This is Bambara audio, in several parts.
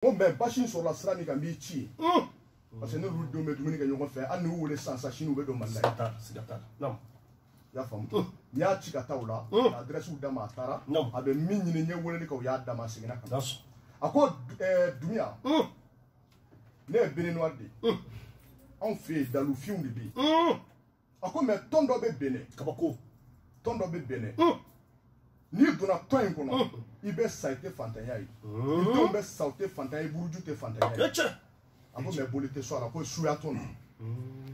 Ko mais basi in sɔrɔla sira min kan, n b'i ci yen, parce que ne n'olu denw bɛ dumuni kɛ ɲɔgɔn fɛ. Hali n'u wele sisan sisan, sini u bɛ don Mali la. Siga t'a la, siga t'a la. Naamu. I y'a faamu? N y'a ci ka taa o la, ka adresse d'a ma, a taara. A bɛ min ɲini, n ye weleli kɛ, u y'a d'a ma, a seginna ka na. A ko Dunbiya, ne ye Béninois de ye, anw fɛ yen dalufinw de bɛ yen. A ko mais tɔn dɔ bɛ Benin. Kabako. Tɔn dɔ bɛ Benin, n'i donna tɔn in kɔnɔ, i bɛ sa, i tɛ fantanya ye, i denw bɛ sa, u tɛ fantanya ye, i buruju tɛ fantanya ye. A ko mais boli tɛ sɔn a la, ko suya tɔn don.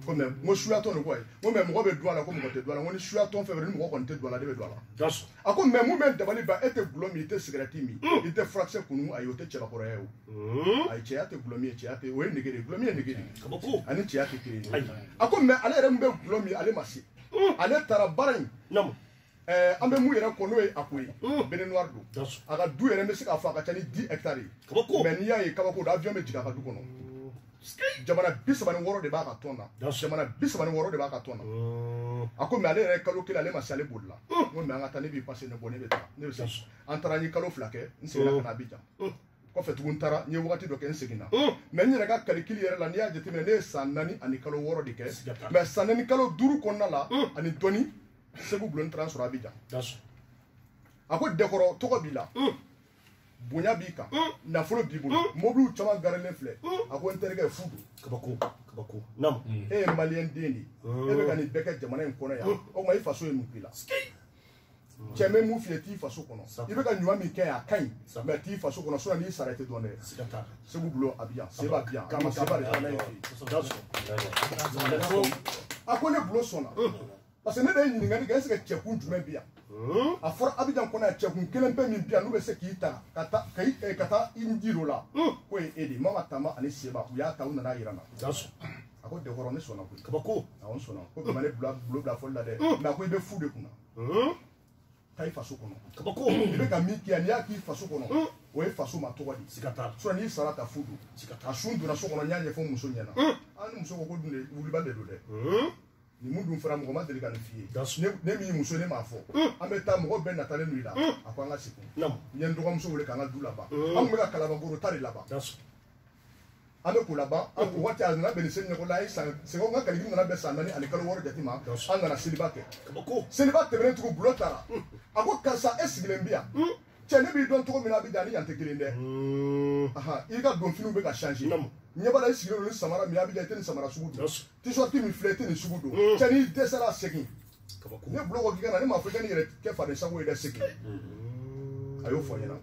Ko mais, n ko suya tɔn don ko ayi. N ko mais mɔgɔ bɛ don a la? Ko mɔgɔ tɛ don a la. N ko ni suya tɔn fɛn fɛn, ni mɔgɔ kɔni tɛ don a la, ne bɛ don a la. A ko mais mun bɛ dabali ban, e tɛ gulɔ min, i tɛ sigɛrɛti min, i tɛ furakisɛ kunu. Ayi, o tɛ cɛbakɔrɔya ye o. Ayi, cɛya tɛ gulɔ min ye, cɛya tɛ, o ye nege de ye, gulɔ min ye nege de ye, ani cɛya tɛ kelen ye. A ko mais ale yɛrɛ min bɛ gulɔ min, ale ma se, ale taara baara in. An bɛ mun yɛrɛ kɔ, n'o ye a ko ye, Béninois don. A ka du yɛrɛ, n bɛ se k'a fɔ a ka ca ni 10 hectares ye. Mais n'i y'a ye, kabako don, avion bɛ jigin a ka du kɔnɔ. Jamana 36 de b'a ka tɔn na, jamana 36 de b'a ka tɔn na. A ko mais ale yɛrɛ ye kalo kelen, ale ma se, ale bolila. N ko mais an ka taa, ne b'i passer, ne bɔ, ne bɛ taa, ne bɛ se. An taara, n ye kalo 2 kɛ, n seginna ka na Abidjan. Kɔfɛ tugun, n taara, n ye wagati dɔ kɛ, n seginna. Mais n yɛrɛ ka calcul yɛrɛ la, n'i y'a jateminɛ, ne ye san 4 ani kalo 6 de kɛ. Mais san 4 kalo 5 kɔnɔna la ani dɔɔni, Segu Bulon taara sɔrɔ Abidjan. A ko Dɛkɔrɔ, tɔgɔ b'i la, bonya b'i kan, nafolo b'i bolo, mobiliw caman garelen filɛ. A ko n terikɛ, fu don. Kabako, kabako. Naamu. E ye maliyɛn den de ye, e bɛ ka nin bɛɛ kɛ jamana in kɔnɔ yan, o tuma i faso ye mun k'i la? Cɛ, n bɛ mun f'i ye, t'i faso kɔnɔ, i bɛ ka ɲuman min kɛ yan, a ka ɲi, mais t'i faso kɔnɔ, sinon n'i sara, i tɛ dɔn dɛ. Segu Bulon Abidjan, Seba Abidjan, kama Seba de taara n'a ye fɛ yen. A ko ne Bulon sɔnna, parce que ne de ye ɲininkali kɛ, est ce que cɛkun jumɛn bɛ yan? A fɔra Abidjan kɔnɔ yan, cɛkun kelen pe min bɛ yan n'u bɛ se k'i ta ka taa ka taa i jiro la, k'o ye e de ye. Mama Tama ani Seba, u y'a ta, u nana yira n na. A ko Dɛkɔrɔ, ne sɔnna koyi. Kabako. Awɔ, n sɔnna. Ko vraiment, ne bila bulon bila fɔli la dɛ, mais a ko i bɛ fu de kunna, taa i faso kɔnɔ. Kabako. I bɛ ka min kɛ yan, n'i y'a k'i faso kɔnɔ, o ye faso ma tɔgɔ de ye. Siga t'a la. Sinon n'i sara ta, fu don. Siga t'a la. A sun donna so kɔnɔ, n y'a ɲɛfɔ muso ɲɛna. Aa, ni muso ko ko dun de wulibali de don dɛ. Nin mun dun fɔra, mɔgɔ ma deli ka nin f'i ye. Ne min muso, ne m'a fɔ. An bɛ taa, mɔgɔ bɛɛ natalen don i la. A ko an ka segin. N ye n dɔgɔmuso wele k'an ka du laban. An tun bɛ ka Kalabankoro ta de laban. An bɛ k'o laban. An o waati, a nana bɛn ni seli ɲɛkɔla, a ye san sɛgɛn, n ka calcul nana bɛn san 4 ani kalo 6 jate ma. An nana seliba kɛ. Seliba tɛmɛnen tugun, bulon taara. A ko karisa, e sigilen bɛ yan. Cɛ, ne b'i dɔn cogo min na Abidjan, ni yan tɛ kelen dɛ. I ka donfiniw bɛ ka changer. Ɲɛ b'a la, i sigilen don ni samara min ye Abidjan, i tɛ nin samara sugu don. T-shirt min filɛ, i tɛ nin sugu don. Cɛ, n'i dɛsɛra, segin. Ne bulon ko k'i ka na, ne m'a fɔ i ka n'i yɛrɛ kɛ faden sago ye dɛ, segin. A y'o fɔ n ɲɛna.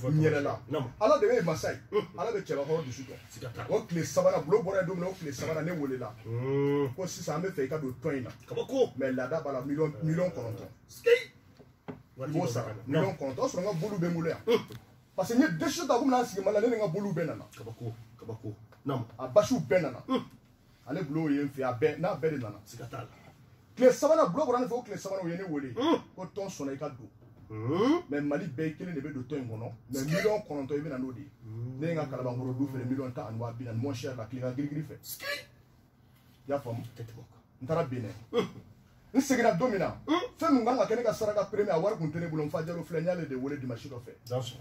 N yɛlɛla. Ala de bɛ masa ye. Ala bɛ cɛbakɔrɔ dusu dɔn. O tile sabanan, bulon bɔra yen don min na, o tile sabanan ne welela. Ko sisan an bɛ fɛ i ka don tɔn in na. Mais laada b'a la, miliyɔn 9. I b'o sara miliyɔn 9. O y'a sɔrɔ n ka boliw bɛ n bolo yan. Parce que n ye décision ta ko n bɛna sigi Mali la, ne ni n ka boliw bɛɛ nana. Kabako, kabako. Naamu. A basiw bɛɛ nana. Ale bulon ye n fɛ, a bɛɛ n'a bɛɛ de nana. Siga t'a la. Tile sabanan, bulon bɔra ne fɛ, o tile sabanan u ye ne wele. Ko tɔn sɔnna i ka don. Mais Mali bɛɛ kelen de bɛ don tɔn in kɔnɔ. Mais miliyɔn 9, i bɛ na n'o de ye. Ne ye n ka Kalabankoro du feere miliyɔn 10 ani waa 40 moins cher la, tilegan girigiri fɛ. I y'a faamu? N taara Benin. N seginna don min na, fɛn min kan ka kɛ ne ka saraka premier, a wari kun tɛ ne bolo. N fa Jalo filɛ, n y'ale de wele dimanche dɔ fɛ.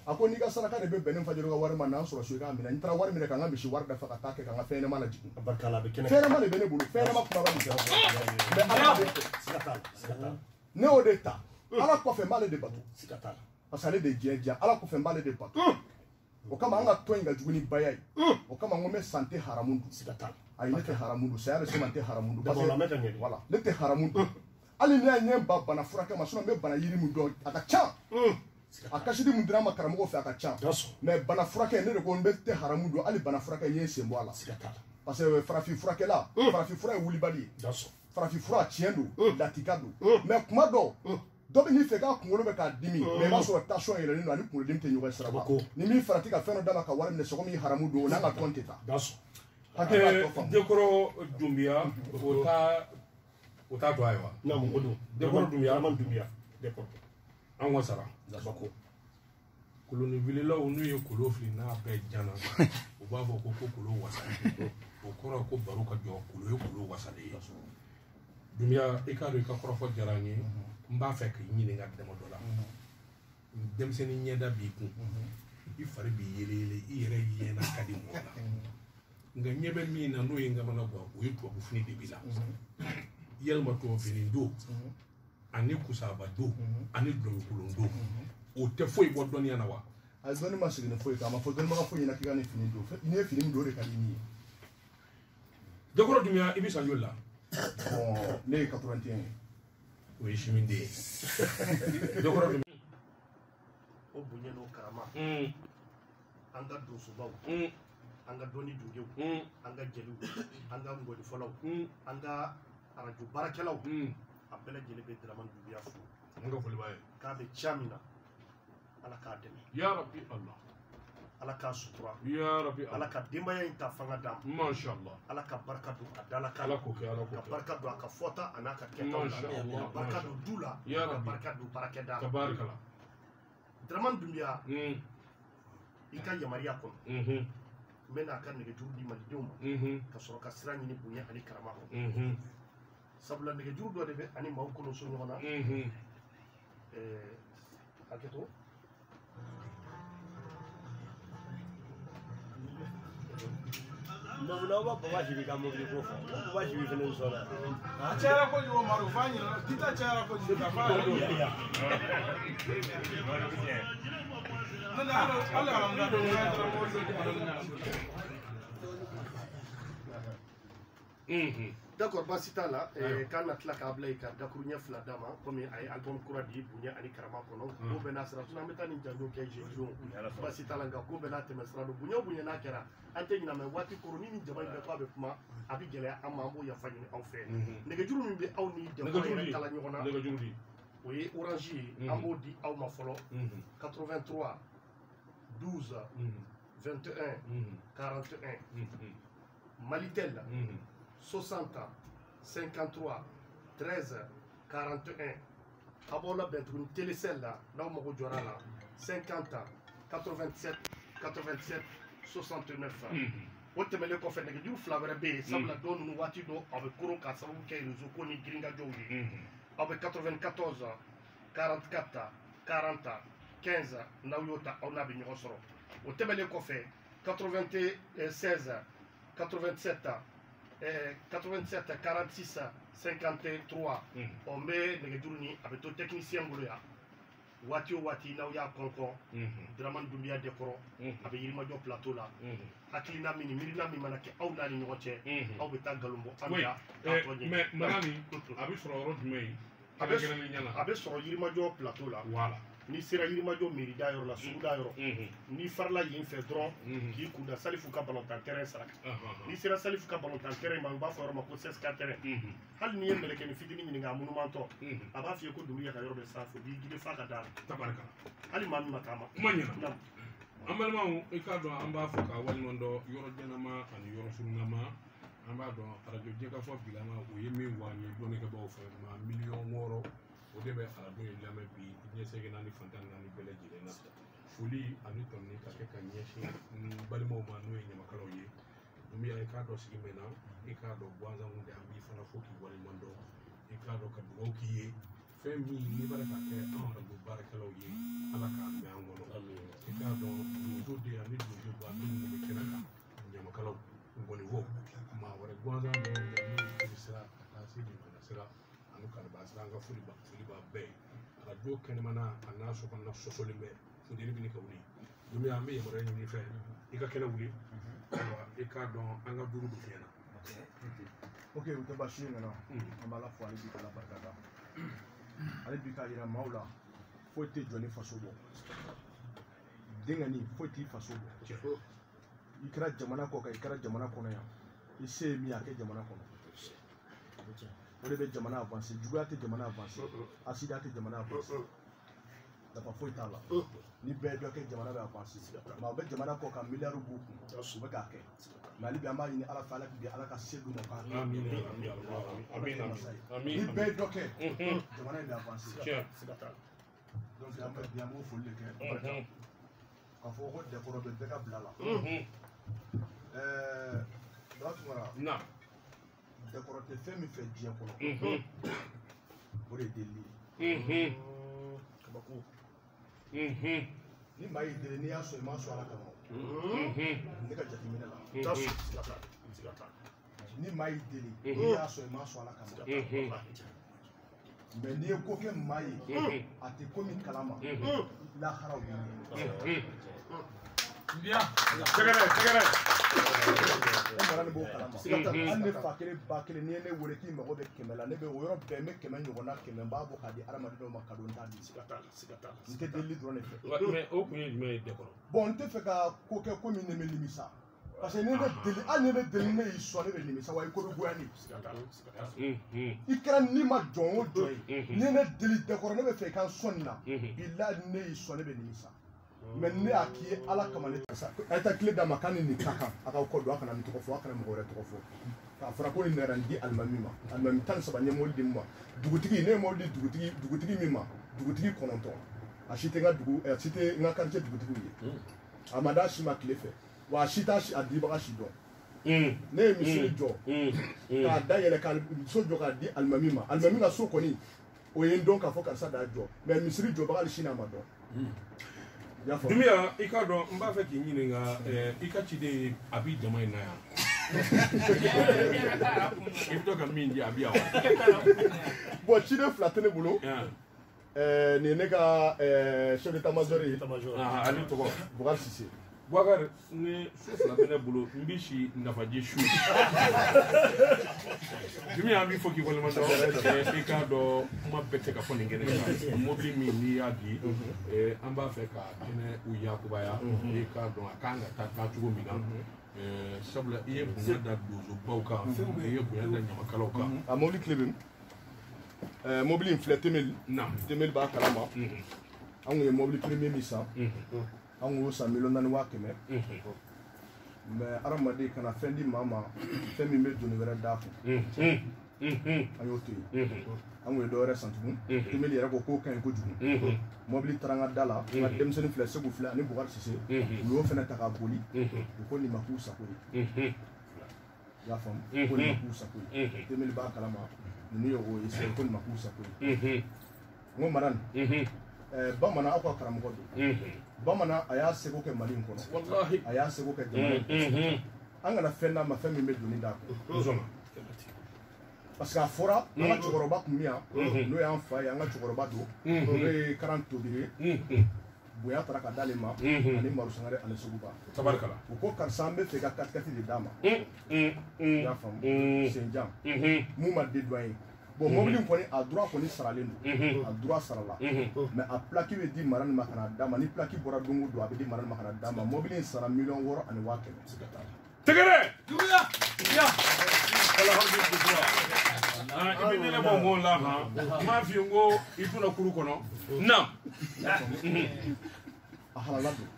A ko n'i ka saraka de bɛ bɛn ne fa Jalo ka wari ma, n'an sɔrɔ so, i k'a minɛ. N taara wari minɛ ka n ka misi wari dafa ka taa kɛ ka n ka fɛn ɲɛnama lajigin. Fɛn ɲɛnama de bɛ ne bolo, fɛn ɲɛnama kumaba de kɛra. Mais Ala de fɛ. Ne y'o de ta. Ala kɔfɛ, n b'ale de bato. Parce que ale de ye diɲɛ diya. Ala kɔfɛ, n b'ale de bato. O kama an ka tɔn in ka jugu ni baya ye. O kama n ko n bɛ san tɛ haramu dun. Ayi, ne tɛ haramu dun. Saya bɛ se ma, n tɛ haramu dun. Parce que voilà, ne tɛ haramu dun. Hali ne y'a ɲɛ ba bana furakɛ ma, sinon n bɛ bana yiri min dɔn, a ka ca. A kasidi min dira n ma karamɔgɔ fɛ, a ka ca. Mais bana furakɛ, ne de ko n bɛ tɛ haramu dun. Hali bana furakɛ, n ye n sen bɔ a la. Parce que farafin furakɛla, farafin fura ye wulibali ye. Farafin fura tiɲɛ don, latika don. Mais kuma dɔw, dɔ bɛ n'i fɛ k'a kunkolo bɛ k'a dimi, mais i b'a sɔrɔ tension yɛlɛlen don, ani kunkolodimi tɛ ɲɔgɔn sira la. Ni min farati ka fɛn dɔ d'a ma ka wari minɛ, c'est comme i haramu don, o n'a ka tɔn tɛ taa. Hakili b'a tɔ faamu. Dɛkɔrɔ Dunbiya, o t'a to a ye wa? Naamu, o don. Dɛkɔrɔ Dunbiya. Araman Dunbiya. Dɛkɔrɔ. An ka sara. Kabako. Koloni wililaw n'u ye kolo fili n'a bɛɛ jana, u b'a fɔ ko kolo wasa. O kɔrɔ ko baro ka jɔ, kolo ye kolo wasa de ye. Dunbiya, i k'a dɔn i ka kɔrɔfɔ diyara n ye. N b'a fɛ k'i ɲininka dama dɔ la. Denmisɛnnin ɲɛda b'i kun. I fari b'i yɛlɛ yɛlɛ i yɛrɛ yɛlɛ ka di mɔgɔ la nka ɲɛ bɛ min na n'o ye n kamana gan o ye tubabu fini de b'i la yalima tubabu fini don ani kusaba don ani dɔnkolon don o tɛ foyi bɔ dɔnniya na wa. A dɔnni ma sigi ni foyi kan a ma fɔ dɔnnibaga foyi ɲɛna k'i ka nin fini don n'i ye fini min don o de ka di ni ye. Jakɔrɔ Dunbiya i bɛ san joli la. Bon ne ye 81 ye. O ye simiden ye. Jakɔrɔ Dunbiya. O bonya n'o karama. An ka donsobaw. An ka dɔnni dungew. An ka jeliw. An ka ngɔnifɔlaw. An ka arajo baarakɛlaw. A bɛɛ lajɛlen bɛ Dramane Dunbiya fo. An ka foli b'a ye. K'a bɛ ca min na. Ala k'a dɛmɛ. Ya Rabbi Allah. Ala k'a sutura. Ya Rabbi Allah. Ala ka denbaya in ta fanga d'a ma. Masha Allah. Ala ka barika don a dalakan. Ala k'o kɛ, Ala k'o kɛ. Ka barika don a ka fɔta a n'a ka kɛtaw la. Masha Allah. Ka barika don du la. Ya Rabbi. Ka barika don baarakɛda la. Tabarikala. Dramane Dunbiya. I ka yamaruya kɔnɔ. N bɛ n'a ka nɛgɛjuru di malidenw ma. Ka sɔrɔ ka sira ɲini bonya ani karama kɔnɔ. Sabula nɛgɛjuru dɔ de bɛ ani maaw kolonso ɲɔgɔn na. Hakɛto. N'aw ma Baba Sibi ka mobili ko fɔ, Baba Sibi fana sɔnna. A cayara kojugu Umaru, f'a ɲinɛna, tita cayara kojugu ka f'a yɛrɛ don. Ne tɛ hali alamisa don n'a taara mobili dɔ di Mali la. D'accord, baasi t'a la k'an na tila k'a bila yen ka dakuru ɲɛ fila d'a ma komi a ye album kura di bonya ani karama kɔnɔ ko bɛɛ n'a sira sinon an bɛ taa nin janjo kɛ jeudi baasi t'a la nka ko bɛɛ n'a tɛmɛ sira don bonya o bonya n'a kɛra an tɛ ɲinɛ mɛ waati koro ni nin jama in bɛɛ ko a bɛ kuma a bɛ gɛlɛya an ma an b'o yafa ɲini aw fɛ nɛgɛjuru min bɛ aw ni jama yɛrɛ kala ɲɔgɔn na o ye orange ye an b'o di aw ma fɔlɔ 83 12 21 41 Malitel 60 53 13 41 a b'aw labɛn tuguni Telecel la n'aw mago jɔra a la 50 87 87 69 o tɛmɛnen kɔfɛ nɛgɛjuru fila wɛrɛ bɛ yen sabula dɔw ninnu waati dɔ a bɛ koron k'a sababu kɛ réseau ko ni girinkajɔw ye aw bɛ 94 44 40 15 n'aw y'o ta aw n'a bɛ ɲɔgɔn sɔrɔ o tɛmɛnen kɔfɛ 96 87 87 46 53 ɔ n bɛ nɛgɛjuru ni a bɛ to technicien bolo yan waati o waati n'aw y'a kɔnkɔn Dramane Dunbiya de kɔrɔ a bɛ Yirimajɔ plateau la hakilina min ni miirina min mana kɛ aw n'a ni ɲɔgɔn cɛ aw bɛ taa nkalon bɔ an da k'a tɔ ɲɛ. Mais Madani a bɛ sɔrɔ yɔrɔ jumɛn ye? A bɛ sɔrɔ Yirimajɔ plateau la. Voilà. N'i sera Yirimajɔ miirida yɔrɔ la suguda yɔrɔ n'i farila yen fɛ dɔrɔn k'i kunda Salifu ka balontan terrain sira kan n'i sera Salifu ka balontan terrain ma u b'a fɔ yɔrɔ ma ko CSK terrain hali n'i ye mɛlɛkɛnin fitinin ɲininka a munumantɔ a b'a f'i ye ko Dunbiya ka yɔrɔ bɛ sanfɛ u b'i gide f'a ka da la. Tabarikala. Hali maa min ma taama. Kuma ɲɛna. An balimaw i k'a dɔn an b'a fɔ k'a waleɲuman dɔn yɔrɔ jɛnama ani yɔrɔ surunnama an b'a dɔn arajo jɛkafɔ bilama o ye min wa an ye dɔnnikɛbaaw fɛ maa miliyɔn 6 o de bɛ arajo in lamɛn bi ɲɛsɛgɛ naani fantan naani bɛɛ lajɛlen na foli ani tɔnni ka kɛ ka ɲɛsin n balimaw ma n'o ye ɲamakalaw ye Dunbiya i k'a dɔn sigi mɛn na i k'a dɔn gansan kun tɛ an b'i fana fo k'i waleɲuman dɔn i k'a dɔn ka dugawu k'i ye fɛn min n'i b'a ka kɛ anw arajo baarakɛlaw ye ala k'a mɛn an kɔnɔ i k'a dɔn donso de ani donso ba minnu bɛ kɛnɛ kan ɲamakalaw ngɔnifɔ maa wɛrɛ gansan minnu bɛ n'o ye jeli sira ka taa se limana sira ani kaliba sira an ka foli b'a bɛɛ ye arajo kɛnɛmana a n'a sokɔnɔna sɔsɔlen bɛ funteni bɛ ka wuli Dunbiya an bɛ yamaruya ɲini fɛ i ka kɛnɛ wuli ayiwa i k'a dɔn an ka duuru don fiɲɛ na. Ok o tɛ baasi ye nana an b'ala fo ale bi k'ala barika da ale bi k'a yira maaw la foyi tɛ jɔ ni faso bɔ denkɛnin foyi t'i faso bɔ i kɛra jamana kɔ kan i kɛra jamana kɔnɔ yan i se ye min ye a kɛ jamana kɔnɔ o de bɛ jamana avancer juguya tɛ jamana avancer accident tɛ jamana avancer nafa foyi t'a la ni bɛɛ ye dɔ kɛ jamana bɛ avancer maa bɛ jamana kɔ kan miliyari b'u kun u bɛ k'a kɛ mɛ hali bi an b'a ɲini ala fɛ ala bi ala ka se d'u ma k'a kɛ ni bɛɛ ye dɔ kɛ jamana in bɛ avancer donc an bɛ bi an b'o foli de kɛ k'a fɔ ko dɛkɔrɔ bɛ bɛɛ ka bila la Daba Tunkara dɛkɔrɔ tɛ fɛn min fɛ diɲɛ kɔnɔ o de ye delili ye. Kabako. Ni maa y'i deli n'i y'a sɔn i m'a sɔn Ala kama. Ne ka jateminɛ la. Ni maa y'i deli n'i y'a sɔn i m'a sɔn Ala kama. Mais n'i ye ko kɛ maa ye a tɛ ko min kalama lahara o b'i ɲɛ. Tɛgɛrɛ. E mara ne b'o kalama. Hali ne fa kelen ba kelen n'i ye ne wele k'i mago bɛ 100 la ne bɛ o yɔrɔ bɛɛ n bɛ 100 ɲɔgɔnna 100 n b'a bɔ k'a di hadamaden dɔw ma cadeau n t'a di. N tɛ delili dɔrɔn de fɛ. Mais o kun ye jumɛn ye Dɛkɔrɔ? Bon n tɛ fɛ ka ko kɛ ko min ne bɛ nimisa. Parce que ni ne deli hali ni ne deli ne y'i sɔn ne bɛ nimisa wa i ko bɛ goya ne ye. I kɛra ni ma jɔn o jɔn ye ni ne deli Dɛkɔrɔ ne bɛ fɛ i ka n sɔn nin na bilahi ne y'i sɔn ne bɛ nimisa. Mais ne y'a k'i ye Ala kama ne ta a ye taa tile d'a ma k'a ni nin ka kan a k'aw kɔ don a kana nin tɔgɔ fɔ a kana mɔgɔ wɛrɛ tɔgɔ fɔ k'a fɔra ko nin nana nin di alimami ma alimami 13 n ye mobili di min ma dugutigi ne ye mobili di dugutigi min ma dugutigi 9 a si tɛ n ka dugu a si tɛ n ka quartier dugutigiw ye a ma d'a si ma tile fɛ wa a si t'a a dibaga si dɔn ne ye misiri jɔ k'a dayɛlɛ ka so jɔ k'a di alimami ma alimami ka so kɔni o ye n dɔn k'a fɔ karisa d'a jɔ mais misiri jɔbaga hali sini a ma dɔn. Doumbia i k'a dɔn n b'a fɛ k'i ɲininka i ka ciden a b'i jama in na yan i bɛ to ka min di a bɛ yan wa. Bon ciden 2 tɛ ne bolo. Nin ye ne ka chef d'état major ye. Ale tɔgɔ Boubacar Cissé. Boubacar ni so 2 bɛ ne bolo n b'i si nafaji su. Doumbia an b'i fɔ k'i waleɲuman dɔn i k'a dɔn kuma bɛɛ tɛ ka fɔ nin kɛnɛ kan mobili min n'i y'a di an b'a fɛ ka kɛnɛ u yakubaya i k'a dɔn a kan ka taa cogo min na sabula i ye bonya da donsobaw kan i ye bonya da ɲamakalaw kan. A mobili tile bɛ min? Mobili in filɛ Temeli. Temeli b'a kalama. An kun ye mobili premier min san. An kun y'o san 4,1 million. Mais hadamaden kana fɛn di maa ma fɛn min bɛ doni wɛrɛ d'a kun. An y'o to yen. An kun ye dɔ wɛrɛ san tugun. Temeli yɛrɛ ko k'o ka ɲi kojugu. Mobili taara n ka da la. N ka denmisɛnnin filɛ Segu filɛ ani Boubacar Cissé. U y'o fɛnɛ ta k'a boli. U ko nin ma k'u sago ye. I y'a faamu? Ko nin ma k'u sago ye. Temeli b'a kalama. Ninnu ye o ye ko nin ma k'u sago ye. N ko Madani. Bamanan aw ka karamɔgɔ don. Bamanan a y'a seko kɛ Mali in kɔnɔ. Walahi. A y'a seko kɛ jamana in kɔnɔ. An kana fɛn d'a ma fɛn min bɛ doni d'a kun. Parce que a fɔra an ka cɛkɔrɔba kun bɛ yan n'o y'an fa ye an ka cɛkɔrɔba don n'o ye Karan Tobire bonya taara ka d'ale ma ani Maru Sangare ani Seguba. Tabarikala. U ko karisa an bɛ fɛ i ka 4x4 de d'a ma. I y'a faamu senjan mun ma dédouaner. Bon mobili in kɔni a droit kɔni saralen don a droit sarala mais a plaque bɛ di Marani ma ka na d'a ma ni plaque bɔra don o don a bɛ di Marani ma ka na d'a ma mobili in sara 6,1 millions. Tɛgɛrɛ. I bɛ nɛnɛ bɔ mɔgɔw la han n m'a f'i ye n ko i donna kuru kɔnɔ na. A halala don.